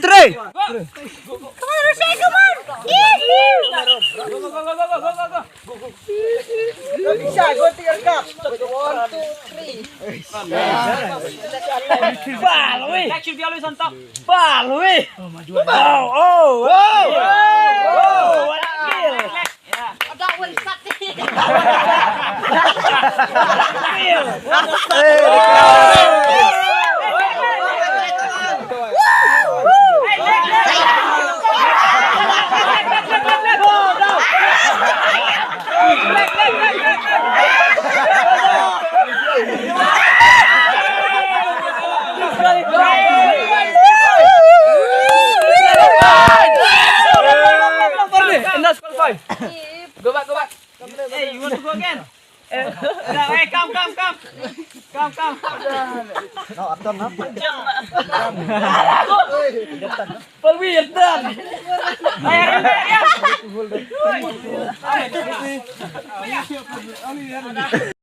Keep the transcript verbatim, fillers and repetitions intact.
Three. Come on, Rochelle, come on. Yes, yes. Go, go, go, go, go, go, go. One, two, three. Bal, weh. That should be always on top. Bal, weh. Oh, oh, oh. Whoa. Whoa. What a kill. Yeah. That one shot. Go back, go back. Hey, you want to go again? Eh, hey, come, come, come. Come, come. No, I've done nothing. But we are done. Hey, hurry, hurry, hurry.